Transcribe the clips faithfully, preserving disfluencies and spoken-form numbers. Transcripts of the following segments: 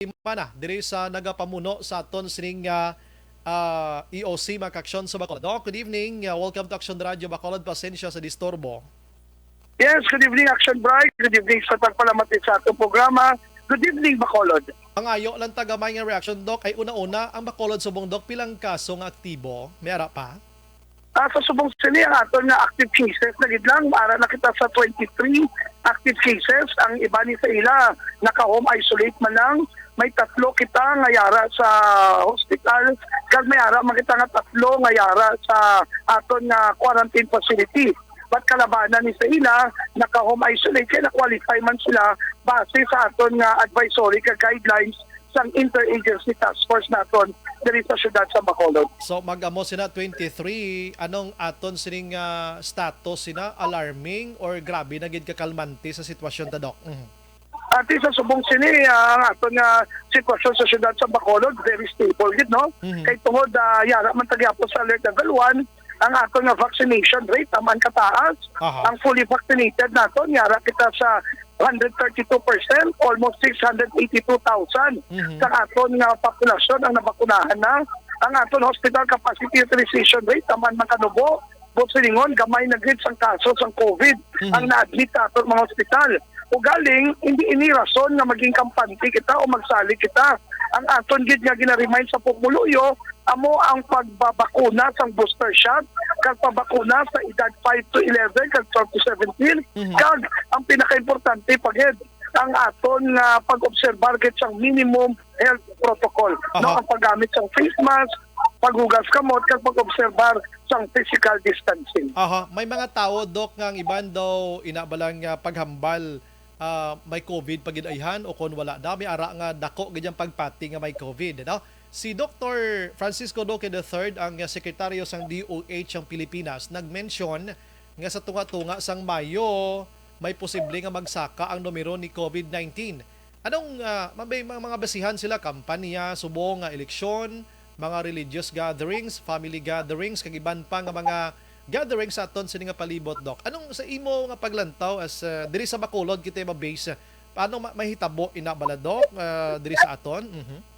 Simana diri sa nagapamuno sa aton sining, ah, ah, E O C, mga kaaksyon sa Bacolod. Doc, good evening. Ah, welcome to Aksyon Radio Bacolod. Pasensya sa disturbo. Yes, good evening, Action Bright. Good evening sa tagpalamati sa atong programa. Good evening, Bacolod. Pangayo lang ta gamay nga reaction, Doc. Ay una-una, ang Bacolod subong, Doc, pilang kaso nga aktibo? May ara pa? Ah, sa subong sini, ang aton nga active cases na gid lang, ara na kita sa twenty-three active cases. Ang iba ni sa ila, naka-home isolate man lang. May tatlo kita nga yara sa hospital, kag may ara man kita nga tatlo nga yara sa aton nga quarantine facility. But kalabanan ni sa ila, naka-home isolate, kay na-qualify man sila base sa aton nga advisory kag guidelines sang Interagency Task Force naton diri sa siyudad sa Bacolod. So, mag-amo sina twenty-three, anong aton sining, ah, status sina? Alarming or grabe na gid kakalmante sa sitwasyon ta, Doc? Mhm. Ati sa subong sini, ah, ang aton nga sitwasyon sa siyudad sa Bacolod, very stable gid, no? Mhm. Kay tungod, ah, yara man ta gyapon sa alert level one, ang aton nga vaccination rate taman kataas. Aha. Ang fully vaccinated naton, yara kita sa hundred thirty-two percent, almost six hundred eighty-two thousand Mhm. sa aton nga populasyon ang nabakunahan na. Ang aton hospital capacity utilization rate taman man kanubo, buot silingon, gamay na gid sang kaso sang COVID Mhm. ang na-admit sa aton mga hospital. Ugaling, hindi ini rason nga maging kampante kita o magsalig kita. Ang aton gid nga gina-remind sa pumuluyo amo ang pagbabakuna sang booster shot kag pabakuna sa edad five to eleven kag twelve to seventeen, Mhm. kag ang pinakaimportante pa gid, ang aton nga pag-obserbar gid sang minimum health protocol, no? Aha. Ang paggamit sang face mask, paghugas kamot, kag pag-obserbar sang physical distancing. Aha, may mga tawo, Doc, nga ang iban daw ina ba lang nga paghambal, ah, may COVID pa gid ayhan o kon wala na, may ara nga dako gid ang pagpati nga may COVID, no? Si Doktor Francisco Duque the third, ang, ah, sekretaryo sang D O H sang Pilipinas, nag-mention nga sa tunga-tunga sang Mayo, may posible nga magsaka ang numero ni COVID nineteen. Anong, ah, ma-, may mga, mga basihan sila, kampanya, subong nga eleksyon, mga religious gatherings, family gatherings, kag iban pa nga mga gatherings sa aton sini nga palibot, Doc? Anong sa imo nga paglantaw as, ah, diri sa Bacolod kita ma-base, paano ma-, mahitabo ina bala, Doc, ah, diri sa aton? Mhm.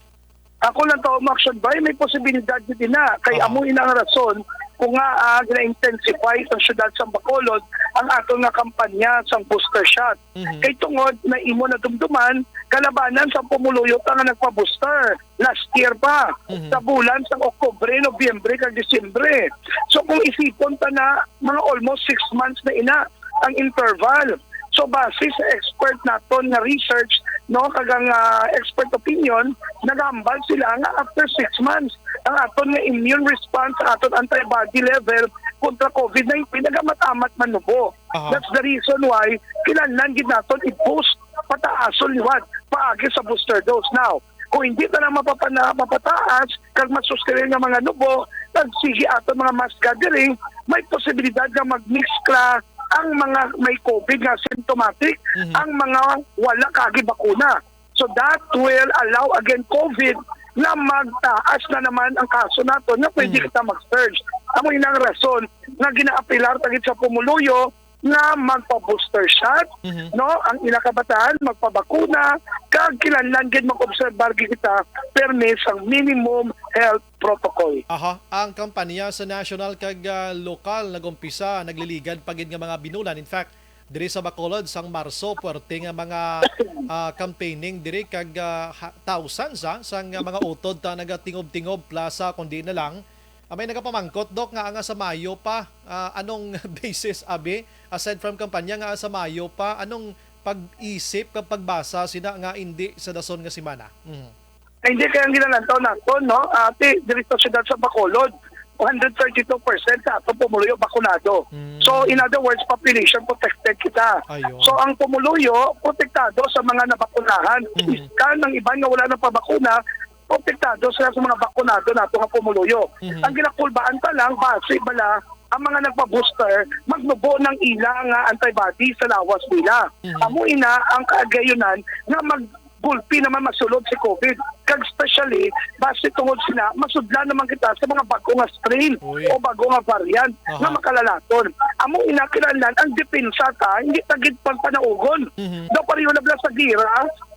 Ako lang to, Max, bay, may posibilidad gid na. Kay Aha. amo ina ang rason kung nga, ah, gina-intensify sa siyudad sa Bacolod ang aton nga kampanya sang booster shot. Mhm. Kay tungod na imo nadumduman, kalabanan sa pumuluyo pa nga nagpa-booster last year pa, Mhm. sa bulan sang Oktubre, Nobyembre, kag Disyembre. So, kung isipon ta na, mga almost six months na ina ang interval. So, base sa expert naton nga research, no, kag ang, ah, expert opinion, nagahambal sila nga after six months, ang aton nga immune response, sa aton antibody level kontra COVID nineteen, nagamat-amat manubo. Aha. That's the reason why kinahanglan gid naton i-boost, pataason liwat paagi sa booster dose. Now, kung hindi ta na mapapana-, mapataas kag masustainable nga mga nubo, kag sige ato mga mass gathering, may posibilidad nga magmiskla ang mga may COVID nga symptomatic, Mhm. ang mga wala kaagi bakuna. So that will allow again COVID na magtaas na naman ang kaso naton nga pwede Mhm. kita mag-surge. Amo ina ang rason nga ginaapelar ta gid sa pumuluyo nga magpa-booster shot, Mhm. no? Ang ila kabataan magpabakuna, kag kinahanglan gid mag-obserbar gid kita permi sang minimum health protocol. Aha, ang kampanya sa national kag, ah, lokal nag-umpisa, nagliligad pa gid nga mga binulan. In fact, diri sa Bacolod sang Marso, puwerte nga mga, ah, campaigning diri kag, ah, ha-, thousands, ah, sang mga utod ta nagatingob-tingob plaza, kundi na lang, ah, may nagapamangkot, Doc, nga anga sa Mayo pa, ah, anong basis, abi, aside from kampanya, nga anga sa Mayo pa, anong pag-isip kag pagbasa sina nga indi sa dason nga semana? Mhm. Ay, hindi, kaya ang ginalantaw naton, no? Ati, diri sa siyudad sa Bacolod, one hundred thirty-two percent sa atong pumuluyo bakunado. Mm. So, in other words, population protected kita. Ayun. So, ang pumuluyo, protektado sa mga nabakunahan. Mm. Iskan ang iban nga wala nang pabakuna, protektado sila sa mga bakunado nato nga pumuluyo. Mhm. Ang ginakulbaan pa lang, base bala ang mga nagpa-booster, magnubo ng ila nga antibody sa lawas nila. Mhm. Amo ina ang kaagayunan nga maggulpi naman masulod si COVID. Kag especially, base tungod sila, masudlan naman kita sa mga bago nga strain Uy. o bago nga variant Aha. nga makalalaton. Amo ina kinahanglan ang depensa ta, hindi ta gid pagpanaugon. Mhm. Daw pareho na bala sa gira,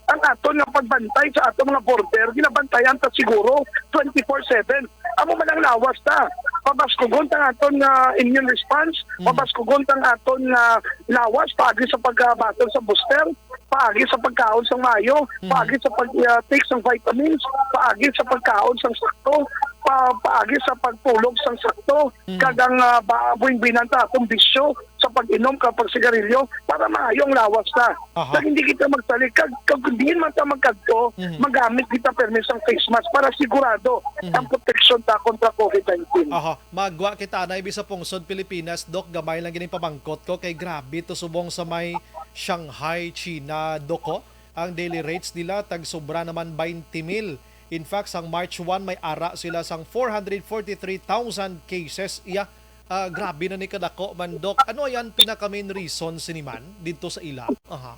Ang aton nga pagbantay sa aton mga border, ginabantayan ta siguro twenty-four seven. Amo man ang lawas ta. Pabaskugon ta ang aton nga immune response, Mhm. pabaskugon ta ang aton nga lawas, paagi sa pagkabaton sa booster, paagi sa pagkaon sang maayo, Mhm. paagi sa pag, ah, take sang vitamins, paagi sa pagkaon sang sakto, pa, paagi sa pagtulog sang sakto, Mhm. kag ang, ah, ba, buwing-buwinan ta atong bisyo sa pag-inom kag pagsigarilyo para maayo ang lawas ta. Aha. Kag hindi kita magsalig, kag, kag diin man ta magkadto, Mhm. magamit kita permi sang face mask para sigurado Mhm. ang proteksyon ta kontra covid nineteen. Aha. Magwa kita anay bi sa pungsod Pilipinas, Doc, gamay lang gini pamangkot ko kay grabe to subong sa may Shanghai, China, Doc, oh. Ang daily rates nila tag sobra naman twenty mil. In fact, sang March one, may ara sila sang four hundred forty-three thousand cases. Iya, ah, grabe na ni kadako man, Doc. Ano yan pinaka main reason sini man dito sa ila? Aha.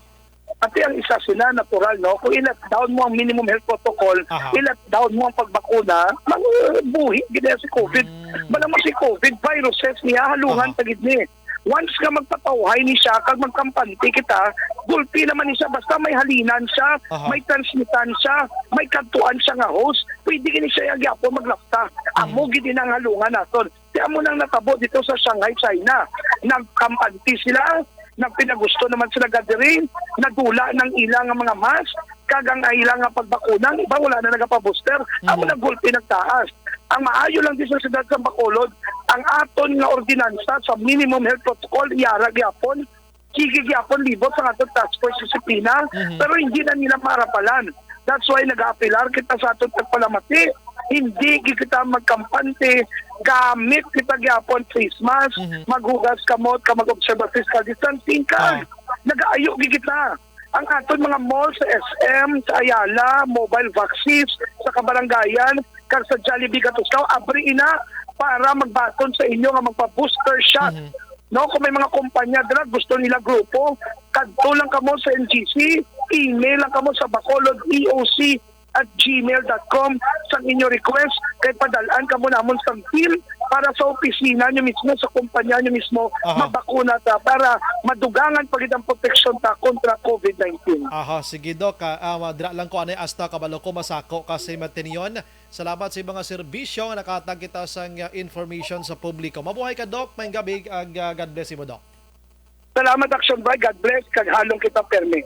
Ati ang isa sila, natural, no? Kung i-lockdown mo ang minimum health protocol, Aha. i-lockdown mo ang pagbakuna, mabuhi gid si covid. Mm. Bala mo si covid, viruses niya, halungan Aha. ta gid ni. Once nga magpatawhay ni siya, kag magkampante kita, gulpi naman ni siya, basta may halinan siya, Aha. may transmitan siya, may kadtuan siya nga host, pwede gini siya gyapon maglapta. Amo Mm. gid ina ang halungan naton. Kaya mo nang natabo dito sa Shanghai, China. Nagkampante sila, nagpinagusto naman sila gathering, nadula ng ilang mga mask, kag ang ilang nga pagbakuna, ang iba wala na nagapabooster. Amo Mhm. nagulpi nagtaas. Ang maayo lang di sa siyudad sa Bacolod, ang aton nga ordinansa sa minimum health protocol, yara gyapon, sige gyapon libot sa aton task force disiplina, Mhm. pero hindi na nila maarapalan. That's why nag-aapilar kita sa aton pagpalamati. Hindi gid kita magkampante, gamit kita gyapon face mask, Mhm. maghugas kamot, ka mag-observe physical distancing, kag Ah. nagaayo gid kita. Ang aton mga mall sa S M, sa Ayala, mobile vaccines, sa kabarangayan, kag sa Jollibee Gatuslaw, abri ina para magbaton sa inyo nga magpa-booster shot. Mhm. No, kung may mga kumpanya dira gusto nila grupo, kadto lang kamo sa N G C, email lang kamo sa bacolod E O C at gmail dot com sa inyo request, kay padal-an kamo namon sang team para sa opisina nyo mismo, sa kumpanya nyo mismo, Aha. mabakuna ta para madugangan pa gid ang proteksyon ta kontra covid nineteen. Aha, sige, Doc. Ah, ah, dira lang ko anay hasta kabalo ko masako kasi matinyon. Salamat sa mga serbisyo nga nakahatag kita sang, ah, information sa publiko. Mabuhay ka, Doc. Maayong gabi, ag, ah, God bless imo, Doc. Salamat, Action Boy. God bless. Kag halong kita permi.